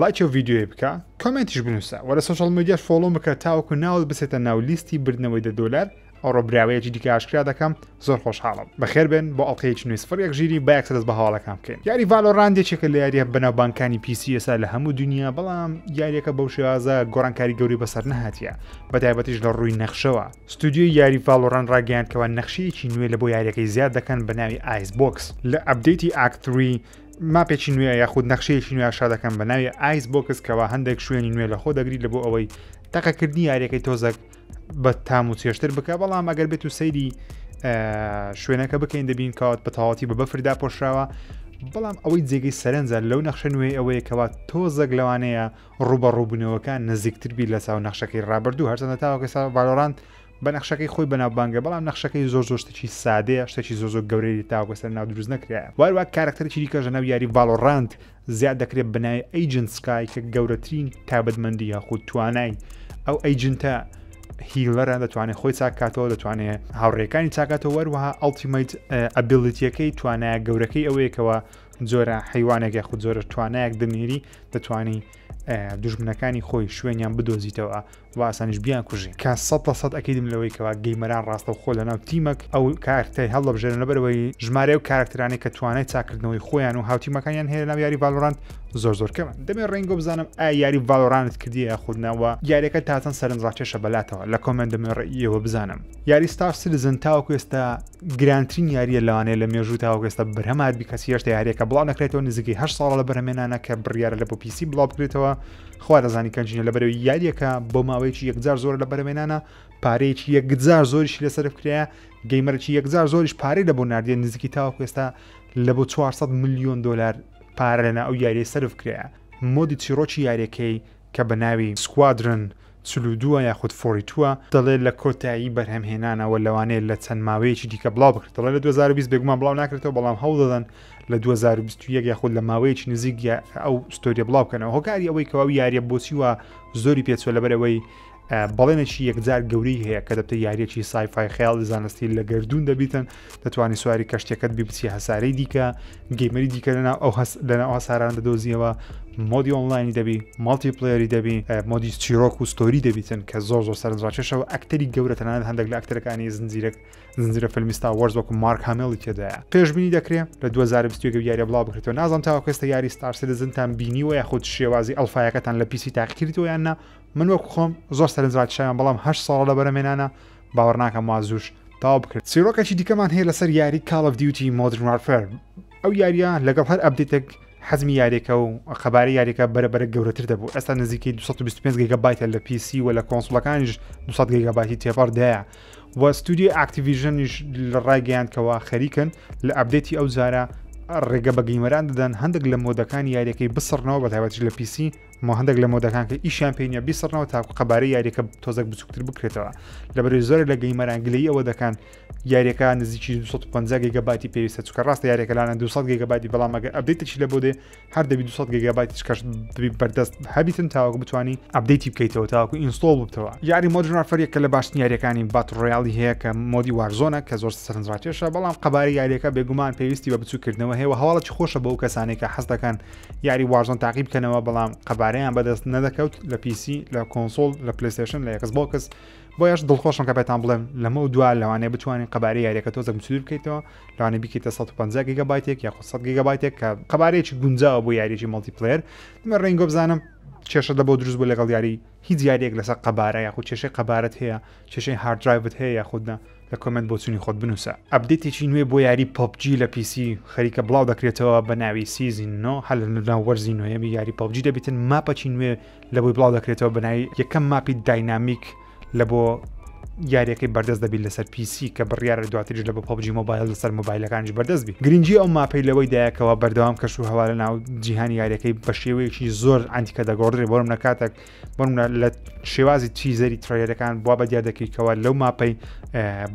ڵایکی ئەو ڤیدیۆیە بکە، comment یش بنووسە وە لە social media ش follow م بکە تاوەکو ناوت بچێتە ناو لیستی بردنەوەی دە دۆلار. ئەوڕۆ براوەیەکی دیکە ئاشکرا دەکەم زۆر خۆشحاڵم. بەخێربێن بۆ ئەڵقەیەکی نوێی سفر یەک ژیری با یەکسەر دەست بە هەواڵەکان بکەین. یاری ڤالۆرانت یەکێکە لە یارییە بەناوبانگکانی PC ئێستا لە هەموو دونیا بەڵام یاریەکە بەو شێوازە گۆڕانکاری گەورەی بەسەر نەهاتیە بەتایبەتیش لە ڕووی نەخشەوە. ستودیۆی یاری ڤالۆرانت ڕاگەیاند کەوا نەخشەیەکی نوێ لە بۆ یاریەکەی زیاد دەکەن بە ناوی ئایس بۆکس. لە update ی Act 3 map ێکی نوێ یاخود نەخشەیەکی نوێ ئاشکرا دەکەن بە ناوی ئایس بۆکس کەوا هەندێک شوێنی نوێ لە خۆ دەگری لە بۆ ئەوەی تەقەکردنی یاریەکەی تۆزەک بە تام و چێشتر بکە بەڵام ئەگەر بێت و سەیری شوێنەکە بکەین دەبین کەوات بە تەواتی بە بەفردا پۆشراوە بەڵام ئەوەی جێگەی سەرنجە لەو نەخشە نوێ ئەوەیە کەوا تۆزەک لەوانەیە ڕوبەڕووبوونەوەکان نزیکتر بی لە چاو نەخشەکەی ڕابردوو هەرچەندە تاوەکە سا ڤالۆرانت بە نەخشەکەی خۆی بەناوبانگە بەڵام نەخشەکەی زۆر زۆر شتێکی سادەیە شتێکی زۆر زۆر گەورەی تاوەکە سەر ناو دروست نەکرایە واروا کارکتەرێکی دیکەش لەناو یاری ڤالۆرانت زیاد دەکرێت بە ناوی Agent Skye کە گەورەترین تابەتمەندی یاخود توانای ئەو agent ە healer ە دەتوانێت خۆی چاکاتەوە دەتوانێت هاوڕێکانی چاکاتەوە وەروەها ultimate ability ەکەی توانایە گەورەکەی ئەوەیەکەوە جۆرە حیوانێک یاخود جۆرە توانایەک دەنێری دەتوانی دوژمنەکانی خۆی شوێنیان بدۆزیتەوە و ئاسانیش بیان کوژین کە 100% ئەکیدم لەوەی کەوا gamer ان ڕاستەوخۆ لەناو تیمەک ئەو کارتەی هەڵدەبژێرن لەبەرەوەی ژمارەی ئەو کارکتەرانەی کە توانای چاکردنەوەی خۆیان و هاوتیمەکانیان هەیە لەناو یاری ڤالۆرانت زۆر زۆر کەمن. دەمێ ڕێنگۆ بزانم ئایا یاری ڤالۆرانت کردیە یاخود نا وە یاریەکە تا چەند سەرنجڕاکێشە بەلاتەوە لە comment دەمێ ڕێی ئێوە بزانم. یاری ستار سیتیزن تاوەکو ئێستا گرانترین یاریە لەوانەیە لە مێژوو تاوەکو ئێستا بەرهەم هاتبی کەچی هێشتا یاریەکە بڵاو نەکرێتەوە نزیکەی هەشت ساڵە لە بەرهەمێنانە کە بڕیارە لە بۆ PC بڵاو بکرێتەوە خوا دەزانی کەنجینە لەبەرەوەی یاریەکە بۆ ماوەیەکی یەکجار زۆر لە بەرەمێنانە پارەیەکی یەکجار زۆریش لەسەر بکرایە gamer ێکی یەکجار زۆریش پارەی لە بۆ نردیە نزیکی تاوەکو ئێستا لە بۆ 400 میلیۆن دلار پارە لەنا ئەو یاریە سەرف کرایە mode ی چیڕۆکی یاریەکەی کە بە ناوی Squadron 42 یاخود forty two ە دەڵێ لە کۆتایی بەرهەمهێنانەوە لەوانەیە لە چەند ماوەیەکی دیکە بڵاو بکرێت دەڵێ لە 2020 بێگومان بڵاو ناکرێتەوە بەڵام هەوڵ دەدەن لە 2021 یاخود لە ماوەیەکی نزیک ئەو story ە بڵاو بکەنەوە هۆکاری ئەوەی کەوا ئەو یاریە بۆچی وا زۆری پێچوە لەبەرئەوەی بەڵێنێکی یەکجار گەورەی هەیە کە دەبتە یاریەکی sci-fi خەیاڵی زانستی لە گەردوون دەبیتن دەتوانانی سواری کەشتەکەت بی بچی هەسارەی دیکە gamer ی دیکە لەناو ئەو هەس لەناو هەساران دەدۆزیەوە mode ی online ی دەبی multiplayer ی دەبی mode ی چیرۆک و story دەبیتن کە زۆر زۆر سەرنجڕاکێشەوە ئەکتەری گەورە تەنانەت هەندێک لە ئەکتەرەکانی زنجیرەک زنجیرە فیلمی ستار وۆرز وەکو مارک هامێڵی تێدایە پێشبینی دەکرێت لە 2021 یاریە بڵاو بکرێتەوە نازانم تاوەکو ئێستا یاری ستار سیتیزنتان بینیوە یاخود شێوازی ئەلفایەکەتان لە PC تاقیکردەوە یان نا من وەکو خۆم زۆر سەرنجڕاکێشاوم بەڵام هەشت ساڵە لە بەرەمێنانە باوەڕ ناکەم وا زووش تەواو بکرێت چیرۆکێکی دیکەمان هەیە لەسەر یاری کاڵ ئۆف دیوتی مۆدرن وارفێر ئەو یاریە لەگەڵ هەر update ێک حەجمی یاریەکە و قەبارەی یاریەکە بەرە بەرە گەورەتر دەبوو ئێستا نزیکەی 225 گیگابایتە لە PC و لە console ەکانیش 200 گیگابایتی تێپەڕ دایە و ستودیۆی ئاکتیڤیژنیش لە ڕایگەیاند کەوا خەریکن لە update ی ئەو جارە ڕێگە بە gamer ان دەدەن هەندێک لە mod ەکانی یاریەکەی بسڕنەوە بە تایبەتیش لە PC مۆ هەندێک لە mod ەکان کە ئیشیان پێ نییە بیسڕنەوە تاکو قەبارەی یاریەکە تۆزێک بچووکتر بکرێتەوە لەبەرەی زۆرێک لە gamer ان گلەیی ئەوە دەکەن یاریەکە نزیکی 250 گیگابایتی پێویستە چونکە ڕاستە یاریەکە لانە 200 گیگابایتی بەڵام ئەگەر update ێکی لە بۆ دێ هەر دەبی 200 گیگابایتیش کەش دەبی بەردەست هەبیتن تاوەکو بتوانی update ی بکەیتەوە تاوەکو install ببتەوە. یاری مۆدرن وارفەر یەکە لە باشترین یاریەکانی battle royale ی هەیە کە mode ی Warzone ە کە زۆر سەرنجڕاکێشە بەڵام قەبارەی یاریەکە بێگومان پێویستی بە بچووکردنەوە هەیە و هەواڵێکی خۆشە بۆ ئەو کەسانەی کە حەز دەکەن یاری Warzone تاقی بکەنەوە بەڵام قەبارەیان بەدەست نەدەکەوت لە PC لە console لە پلەیستەیشن لە ئێکس بۆکس بۆیەش دڵخۆشم کە پێتان بڵێم لەمە دوا لەوانەیە بتوانین قەبارەی یاریەکە تۆزێک بچوور بکەیتەوە لەوانەیە بیکەیتە 150 گیگابایتێک یاخود 100 گیگابایتێک کە قەبارەیەکی گونجاوە بۆ یاریی multiplayer دەمە ڕێنگۆ بزانم کێشە لە بۆ دروست بوو لەگەڵ یاری هیچ یاریەک لەسەر قەبارە یاخود کێشەی قەبارەت هەیە کێشەی hard drive ت هەیە یاخود نا لە comment بۆچوونی خۆت بنووسە. update ێکی نوێ بۆ یاری پەبجی لە PC خەریکە بڵاو دەکرێتەوە بە ناوی season 9 هەر لە ناو وەرزی نۆیەمی یاری پەبجی دەبیتن map ەکی نوێ لە بۆی بڵاو دەکرێتەوە بە ناوی یەکەم map ی dynamic لە بۆ یاریەکەی بەردەست دەبیت لەسەر PC کە بڕیارە دواتریش لە بۆ پەبجی مۆبایل لەسەر مۆبایلەکانیش بەردەست بی گرنگی ئەو map ەی لەوەی دایەکەوە بەردەوام کەش و هەوا لە ناو جیهانی یاریەکەی بە شێوەیەکی زۆر ئەنتیکە دەگۆڕدرێ بۆ نمونە کاتێک بۆنمونە لە شێوازی teaser ی trailer ەکان بوا بە دیار دەکەی کەوا لەو map ەی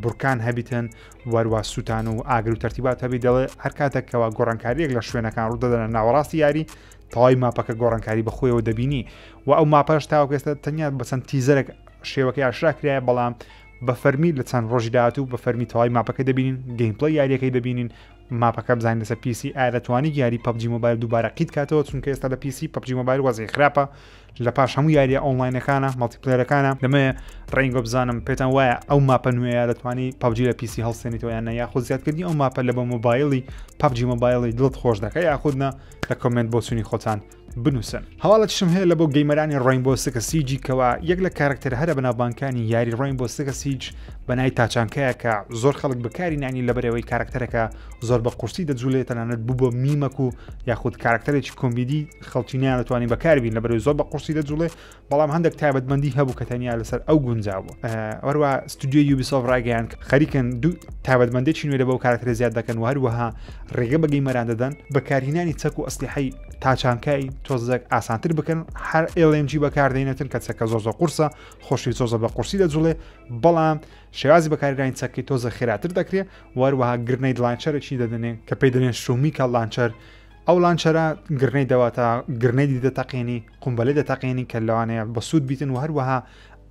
بورکان هەبیتن وەروا سووتان و ئاگر و تەرتیبات هەبی دەڵێ هەر کاتێک کەوا گۆڕانکاریەک لە شوێنەکان ڕوودەدەنە ناوەڕاستی یاری تەواوی map ەکە گۆڕانکاری بەخۆیەوە دەبینی و ئەو map ەش تاوەکو ئێستا تەنیا بە چەند teaser ێک شێوەکەی ئاشکرا کرایە بەڵام بە فەرمی لە چەند ڕۆژی داهاتوو بە فەرمی تەواوی map ەکە دەبینین gameplay یاریەکەی دەبینین. map ەکە بزانین لەسەر PC ئایا دەتوانی یاری PUBG Mobile دووبارە قیت کاتەوە چونکە ئێستا لە PC PUBG Mobile وەزی خراپە لە پاش هەموو یاریە ئۆنلاینەکانە multiplayer ەکانە دەمەوێ rating ە بزانم پێتان وایە ئەو map ە نوێیە دەتوانی PUBG لە PC هەڵسێنیتەوە یان نە یاخود زیادکردنی ئەو map ە لە بە مۆبایلی PUBG Mobile ی دڵت خۆش دەکە یاخود نە لە comment بۆچوونی خۆتان بنووسن. هەواڵێکیشم هەیە لە بۆ gamer انی Rainbow Six Siege ی کەوا یەک لە کارکتەر هەرە بەناوبانکانی یاری Rainbow Six Siege بە ناوی تاچانکەیە کە زۆر خەڵک بەکاری نانی لەبەرەوەی کارکتەرەکە زۆر بە قورسی دەجوولێت تەنانەت بوو بە meme ەک و یاخود کارکتەرێکی کۆمیدی خەڵکی نیان دەتوانانی بەکاربین لەبەرەوەی زۆر بە قورسی دەجوڵێ بەڵام هەندێک تایبەتمەندی هەبوو کە تەنیا لەسەر ئەو گونجا بوو. هەروە ستودیۆی Ubisoft ڕایگەیان خەریکن دوو تایبەتمەندێکی نوێ لە بەو کارکتەرە زیاد دەکەن و هەروەها ڕێگە بە gamer ان دەدەن بەکارهێنانی چەک و ئەسلیحەی تاچانکای تۆزێک ئاسانتر بکەن هەر LMG بەکاردێنێتن کە چەکە زۆر زۆر قورسە خۆشی زۆر زۆر بە قورسی دەجوڵێ بەڵام شێوازی بەکارهێنانی چەکەی تۆزە خێراتر دەکرێت وەروەها grenade launcher ێکی دەدەنێ کە پێی دەنێن Shumikha launcher ئەو launcher ە grenade دەواتە grenade ی دەتەقێنی قومبەلەی دەتەقێنی کە لەوانەیە بەسوود بیتن و هەروەها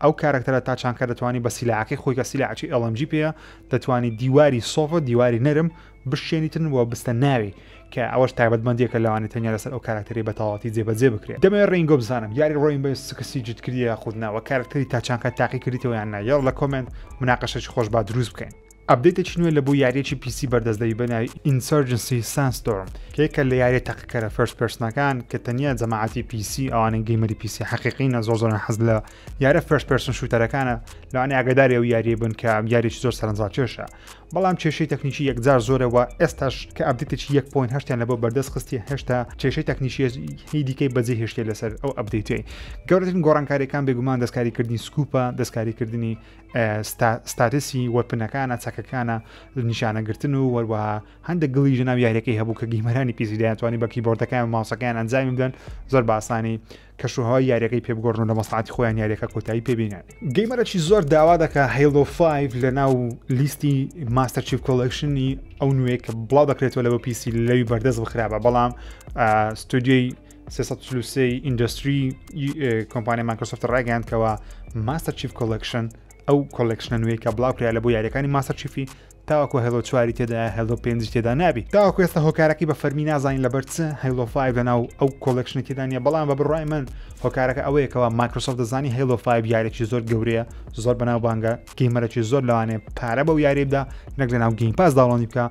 ئەو کارکتەرە تاچانکە دەتوانی بە سیلاعەکەی خۆی کە سیلاعی LMG پێیە دەتوانی دیواری soft ە دیواری نەرم بشێنیتن و بستە ناوی کە ئەوەش تایبەتمەندیەکە لەوانێت تەنیا لەسەر ئەو کارکتەری بە تەواوەتی جێبەجێ بکرێت. دەمەوێت rating ۆ بزانم یاری Rainbow Six Siege ت کردیە یاخود نا وە کارکتەری تاچانکە تاقی کردیتەوە یان نا یاڵ لە comment مناقەشەکی خۆش با دروست بکەین. update ێکی نوێ لە بۆ یاریەکی PC بەردەست دەبی بە ناوی Insurgency Sandstorm کە یەکە لە یاریە تەقەکەرە first person ەکان کە تەنیا جەماعەتی PC ئەوانەی gamer ی PC حەقیقینە زۆر زۆر حەز لە یارە first person shooter ەکانە لەوانەیە ئاگاداری ئەو یاریە بن کە یاریی زۆر سەرنجڕاکێشە بەڵام کێشەی تەکنیکی یەکجار زۆرە و ئێستاش کە update ێکی 1.8 یان لە بۆ بەردەست خستی هێشتا کێشەی تەکنیکی هی دیکەی بەجێ هێشتێ لەسەر ئەو update ەی. گەورەترین گۆڕانکاریەکان بێگومان دەستکاریکردنی scope ە دەستکاریکردنی status ی weapon ەکانە چەکەکانە نیشانەگرتن و وەروەها هەندێک glitch ناو یاریەکەی هەبوو کە gamer انی PC دەیانتوانی بە کیبۆردەکان و ماوسەکەیان ئەنجامی بدەن زۆر باسانی کەشوهەوای یاریەکەی پێ بگۆڕن و لە مەسڵاتی خۆیان یاریەکە کۆتایی پێبینن. gamer ەکی زۆر داوا دەکا Halo 5 لە ناو لیستی Master Chief Collection ی ئەو نوێ کە بڵاو دەکرێتەوە لە بۆ PC لەوی بەردەست بخرابە بەڵام ستۆدیۆی 343 Industry کۆمپانیا مایکرۆسۆفت ڕایگەیاند کەوا Master Chief Collection ئەو collection ە نوێی کە بڵاو کرا لە بۆ یاریەکانی Master Chief ی تاوەکو Halo چواری تێدا Halo پێنجی تێدا نابی تاوەکو ئێستا هۆکارەکەی بە فەرمی نازانین لەبەر چ Halo 5 لەناو ئەو collection ی تێدا نیە بەڵام بە بڕای من هۆکارەکە ئەوەیە کەوا مایکرۆسۆفت دەزانی Halo 5 یاریێکی زۆر گەورەیە زۆر بەناوبانگە gamer ێکی زۆر لەوانەیە پارە بەو یاری بدا نەک لەناو Game Pass download ی بکە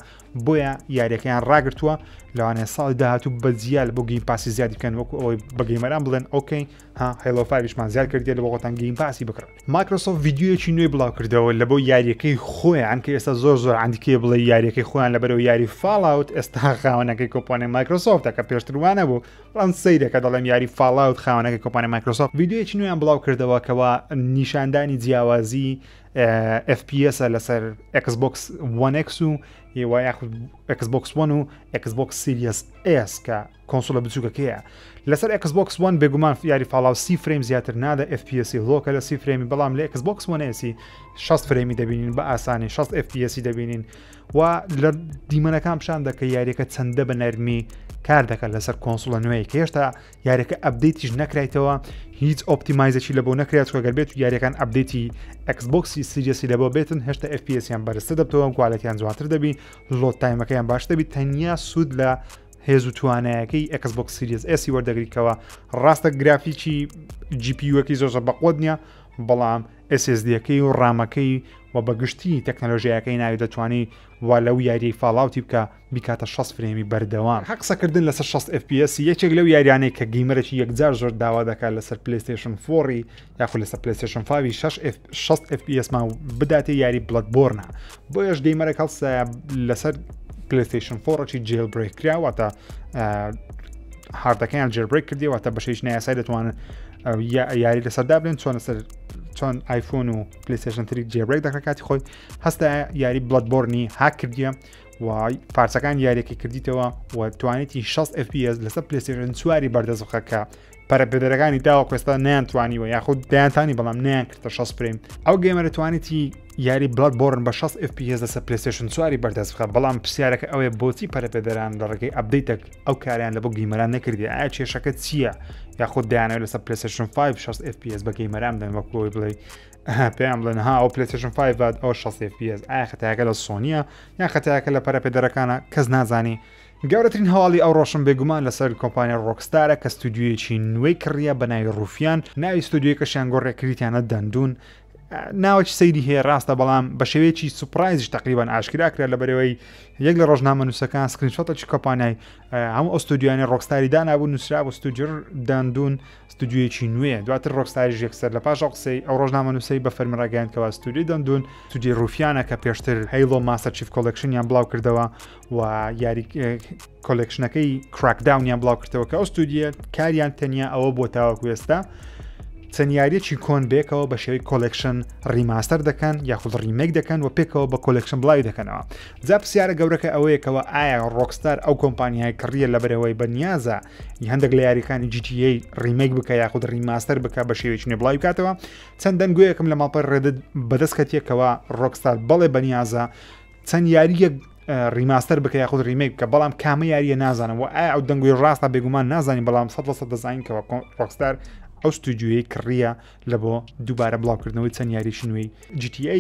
بۆیە یاریەکەیان ڕاگرتووە لەوانەیە ساڵی داهاتوو بە جیا بۆ Game Pass ی زیادی بکەن وەکو ئەوەی بە gamer ان بڵێن okay ها Halo 5 یشمان زیاد کردیە لە بۆ خۆتان Game Pass ی بکڕن. مایکرۆسۆفت ڤیدیۆیەکی نوێی بڵاو کردەوە لە بۆ یاریەکەی خۆیان کە ئێستا زۆر زۆر عندیکەیە بڵێ یاریەکەی خۆیان لەبەرەوە یاری Fallout ئێستا خاوەنەکەی کۆمپانیای مایکرۆسۆفتە کە پێشتر وانە بوو بەڵام سەیرەکە دەڵێم یاری Fallout خاوەنەکەی کۆمپانیای مایکرۆسۆفت ڤیدیۆیەکی نوێیان بڵاو کردەوە کەوا نیشاندانی جیاوازی FPS لەسەر Xbox One X و هێوا یاخود Xbox One و Xbox Series S کە console ە بچووکەکەیە لەسەر Xbox One بێگومان یاری Fallout سی frame زیاتر نادە FPS lock ە لە سی frame ی بەڵام لە Xbox One S ی 60 frame ی دەبینین بە ئاسانی 60 FPS ی دەبینین و لە دیمەنەکان پیشان دەکە یاریەکە چەندە بە نەرمی کار دەکات لەسەر console ە نوێی کە هێشتا یاریەکە update یش نەکرایتەوە هیچ optimize ێکی لە بۆ نەکرێت چونکە گەر بێت و یاریەکان update ی Xbox ی Series ی لە بۆ بێتن هێشتا FPS یان بەرزتر دەبتەوە quality یان جوانتر دەبی load time ەکەیان باش دەبی تەنیا سوود لە هێز و توانایەکەی Xbox Series S ی وەردەگریکەوە ڕاستە گرافیکی GPU ەکەی زۆر زۆر بەقوت نییە بەڵام SSD ەکەی و RAM ەکەی و بەگشتی تەکنەلۆژیایەکەی ناوی دەتوانی وا لەو یاریەی Fallout ی بکە بیکاتە 60 frame ی بەردەوام. حەق قسەکردن لەسەر 60 FPS یەکێک لەو یاریانەی کە gamer ێکی یەکجار زۆر داوا دەکات لەسەر PlayStation 4 یاخود لەسەر PlayStation 5 60 FPS مان بداتێ یاری Bloodborne ە بۆیەش gamer ێک هەڵسایە لەسەر PlayStation 4 jailbreak کرا واتە هاردەکەیان jailbreak کردی واتە بەشێش نایاسای دەتوانن یاری لەسەر دابنێن چۆن لەسەر چۆن ئایفۆن و PlayStation 3 jailbreak دەکات کاتی خۆی هەستا یاری Bloodborne ی هاک کردیە و پارچەکان یاریەکەی کردیتەوە و توانێتی 60 FPS لەسەر PlayStation چواری بەردەست بخە کە پەرەپێدەرەکانی تاوەکو ئێستا نەیانتوانیوە یاخود دەیانتانی بەڵام نەیان کردە 60 frame. ئەو gamer ە توانیتی یاری Bloodborne بە 60 FPS لەسەر PlayStation چواری بەردەست بخە، بەڵام پرسیارەکە ئەوەیە بۆچی پەرەپێدەران لە ڕێگەی update ێک ئەو کاریان لە بۆ gamer ان نەکردی؟ ئایا کێشەکە چییە؟ یاخود دەیانەوێت لەسەر PlayStation 5 60 FPS بە gamer ان بدەن، وەکو ئەوەی بڵێ پێیان بڵێن ها ئەو PlayStation 5 بات ئەو 60 FPS. ئایا خەتایەکە لە سۆنیە یان خەتایەکە لە پەرەپێدەرەکانە؟ کەس نازانی. گەورەترین هەواڵی ئەو ڕۆژم بێگومان لەسەر کۆمپانیا ڕۆکستارە کە ستودیۆیەکی نوێی کڕیە بە ناوی ڕوفیان، ناوی ستودیۆکەشیان گۆڕێ کریتیانە دەندون. ناوەکی سەیری هەیە ڕاستە، بەڵام بە شێوەیەکی surprise یش تقریبان ئاشکرا کرا لە بەرەوەی یەک لە ڕۆژنامە نووسەکان screenshot ێکی کۆمپانیای هەموو ئەو ستودیۆیانەی ڕۆکستاری دانابوو، نووسرا بۆ ستودیۆ دەندون ستودیۆیەکی نوێ. دواتر ڕۆکستاریش یەکسەر لە پاش ئەو قسەی ئەو ڕۆژنامە نووسەی بە فەرمی ڕاگەیاند کەوا ستودیۆی دەندون ستودیۆی ڕوفیانە کە پێشتر Halo Master Chief Collection یان بڵاو کردەوە و یاری collection ەکەی Crackdown یان بڵاو کردەوە، کە ئەو ستودیە کاریان تەنیا ئەوە بۆ تاوەکو ئێستا چەند یاریەکی کۆن بێکەوە بە شێوەی collection remaster دەکەن یاخود remake دەکەن و پێکەوە بە collection بڵاوی دەکەنەوە. جا پرسیارە گەورەکە ئەوەیەکەوە ئایا ڕۆکستار ئەو کۆمپانیای کڕیە لەبەرەوەی بەنیازە هەندێک لە یاریەکانی GTA remake بکە یاخود remaster بکە بە شێوەیەکی نوێ بڵاوی بکاتەوە؟ چەند دەنگۆیەکم لە ماڵپەر Reddit بەدەست کەتیەکەوە ڕۆکستار بەڵێ بەنیازە چەند یاریەک remaster بکە یاخود remake بکە، بەڵام کامە یاریە نازانم و ئایا ئەو دەنگۆی ڕاستە بێگومان نازانین، بەڵام 100% دەزانین کەەوە ڕۆکستار ئەو ستودیۆیەی کڕیە لە بۆ دووبارە بڵاوکردنەوەی چەند یاریی نوێی GTA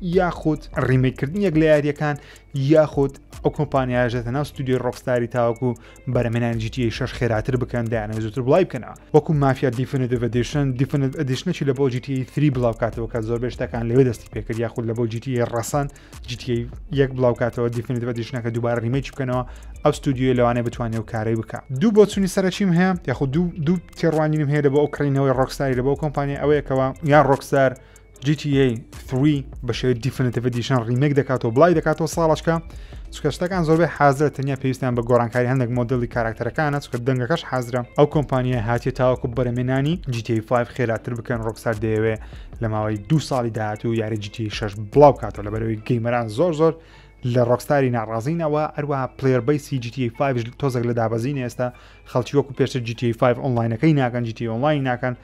یاخود remake کردن یەک لە یاریەکان، یاخود ئەو کۆمپانیاژێتە ناو ستودیۆی ڕۆکستاری تاوەکو بەرەمێنانی GTA 6 خێراتر بکەن، دایانە زووتر بڵاوی بکەنەوە، وەکو Mafia Definitive Edition، Definitive Edition ەکی لە بۆ GTA 3 بڵاو کاتەوە کە زۆربەی شتەکان لەوێ دەستی پێکرد، یاخود لە بۆ GTA ڕەسەن GTA یەک بڵاو کاتەوە Definitive Edition ەکە دووبارە remake بکەنەوە. ئەو ستودیۆی لەوانەیە بتوانێت ئەو کارەی بکە. دوو بۆچوونی سەرەکیم هەیە یاخود دوو تێڕوانینم هەیە لە بۆ ئەو کڕینەوەی ڕۆکستاری لە بۆ کۆمپانیا، ئەوەیەکەوە یان ڕۆکستار GTA 3 بە شێوەی Definitive Edition remake دەکاتەوە بڵای دەکاتەوە ساڵەچکە، چونکە شتەکان زۆربەی حازرە تەنیا پێویستیان بە گۆڕانکاری هەندێک مۆدلی کاراکتەرەکانە، چونکە دەنگەکەش حازرە. ئەو کۆمپانیای هاتیە تاوەکو بەرەمێنانی GTA 5 خێراتر بکەن. ڕۆکستار دەیەوێ لە ماوەی دوو ساڵی داهاتوو یاری GTA 6 بڵاو بکاتەوە، لەبەرەوەی gamer ان زۆر زۆر لە ڕۆکستاری ناڕازینەوە، هەروەها player base ی GTA 5 تۆزێک لە دابەزین، ئێستا خەڵکی وەکو پێشتر GTA 5 ئۆنلاینەکەی ناکەن، GTA Online ناکەن.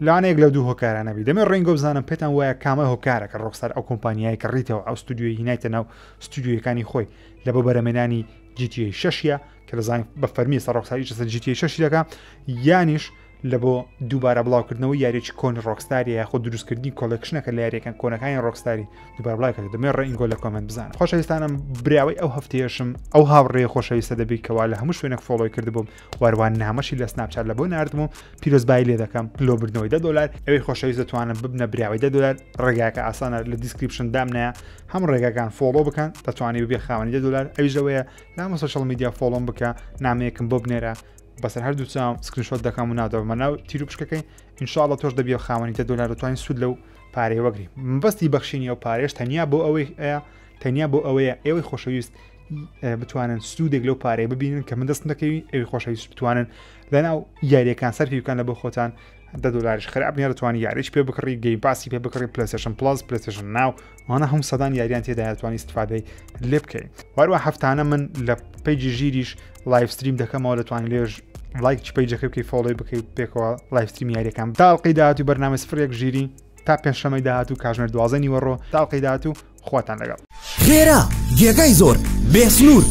لەوانەیەک لەو دوو هۆکارانە بی. دەمێ ڕێنگۆ بزانم پێتان وایە کامە هۆکارە کە ڕۆکستار ئەو کۆمپانیای کڕیتەوە، ئەو ستودیۆی هینایتە ناو ستودیۆیەکانی خۆی لە بۆ بەرەمێنانی GTA 6 کە دەزانین بە فەرمی ئێستا ڕۆکستار ئیش لەسەر GTA 6 دەکا، یانیش لە بۆ دووبارە بڵاوکردنەوەی یاریی کۆنی ڕۆکستاری یاخود دروستکردنی collection ەکە لە یاریەکان کۆنەکانی ڕۆکستاری دووبارە بڵاو کردەوە. دەمێ ڕێنگۆ لە comment بزانم. خۆشەویستانم براوەی ئەو هەفتەیەشم ئەو هاوڕێ خۆشەویستە دەبی کەوا لە هەموو شوێنێک follow ی کردبووم، واروان نامەشی لە سناپچات لە بۆ ناردم و پیرۆزبایی لێ دەکەم لۆ بردنەوەی 10 دلار. ئەوەی خۆشەویست دەتوانن ببنە براوەی 10 دلار، ڕێگاکە ئاسانە لە description دامنایە، هەم ڕێگاکان follow بکەن دەتوانانی ببێ خاوەنی 10 دلار. ئەویش لەوەیە لامە social media follow م بکە، نامەیەکم بۆ بنێرە بەسەر هەردوو چاوم screenshot دەکەم و نادەمە ناو تیر و پشکەکەی، ئینشاءڵڵا تۆش دەبیە خاوەنی 10 دلار، دەتوانین سوود لەو پارەیە وەگری. مەبەستی بەخشینی ئەو پارەیەش تەنیا بۆ ئەوەی تەنیا بۆ ئەوەیە ئێوەی خۆشەویست بتوانن سوودێک لەو پارەیە ببینن کە من دەستم دەکەوی، ئەوی خۆشەویست بتوانن لەناو یاریەکان سەرفی بکەن لە بۆ خۆتان. دە دلاریش خراپ نییە، دەتوانانی یاریش پێ بکڕی، Game Pass ی پێ بکڕی، PlayStation Plus، PlayStation Now، وانە هەم سەدان یاریان تێدا دەتوانانی استفادەی لێ بکەین. هەروە هەفتانە من لە page ی ژیریش live stream دەکەمەوە، دەتوانانی لێژ لایک page ەکە بکەی follow ی بکەیت پێکەوە live stream یاریەکان. تاڵقی داهاتوو بەرنامە سفرێک ژیری تا پێنجشەممەی داهاتوو کاژمێر 12 نیوەڕۆ. تاڵقی داهاتوو خواتان لەگەڵ. خێرا، گێگای زۆر، بێ سنوور،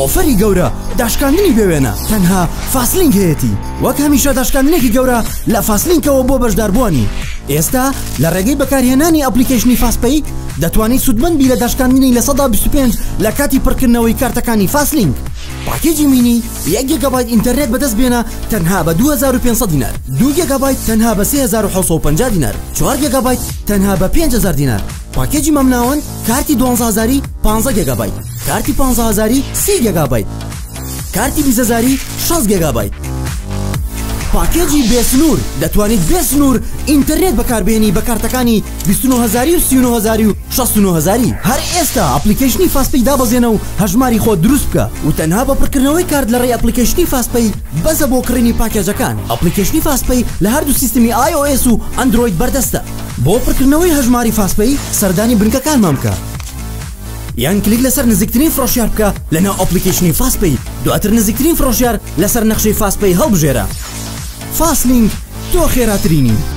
offer ی گەورە، داشکاندنی بێ وێنە، تەنها فاسلینک هەیەتی. وەک هەمیشە داشکاندنێکی گەورە لە فاسلینکەوە بۆ بەشداربووانی. ئێستا لە ڕێگەی بەکارهێنانی application ی FastPay دەتوانیت سوودمەند بی لە داشکاندنی 25% لە کاتی پڕکردنەوەی کارتەکانی فاسلینک. پاکێجی mini یەک گێگابایت ئینتەرنێت بەدەست بێنە تەنها بە 2500 دینار، 2 گێگابایت تەنها بە 3750 دینار، 4 گێگابایت تەنها بە 5000 دینار. پاکێجی مامناوەند کارتی دوانزە هەزاری 15 گێگابایت، کارتی 15 هەزاری 30 گێگابایت، کارتی 20 هەزاری 60 گێگابایت. پاکێجی بێسنوور دەتوانیت بێسنوور ئینتەرنێت بەکاربێنی بە کارتەکانی 29 هەزاری و 39 هەزاری و 69 هەزاری. هەر ئێستا application ی FastPay دابەزێنە و هەژماری خۆت دروست بکە و تەنها بە پڕکردنەوەی کارت لە ڕێی application ی FastPay بەسە بۆ کڕینی پاکێجەکان. application ی FastPay لە هەردوو سیستمی iOS و ئەندرۆید بەردەستە. بۆ پڕکردنەوەی هەژماری FastPay سەردانی بنکەکانمان بکە یان کلیک لەسەر نزیکترین فرۆشیار بکە لەناو application ی FastPay، دواتر نزیکترین فرۆشیار لەسەر نەخشەی FastPay هەڵبژێرە. فاسلینک تۆ خێراترینی.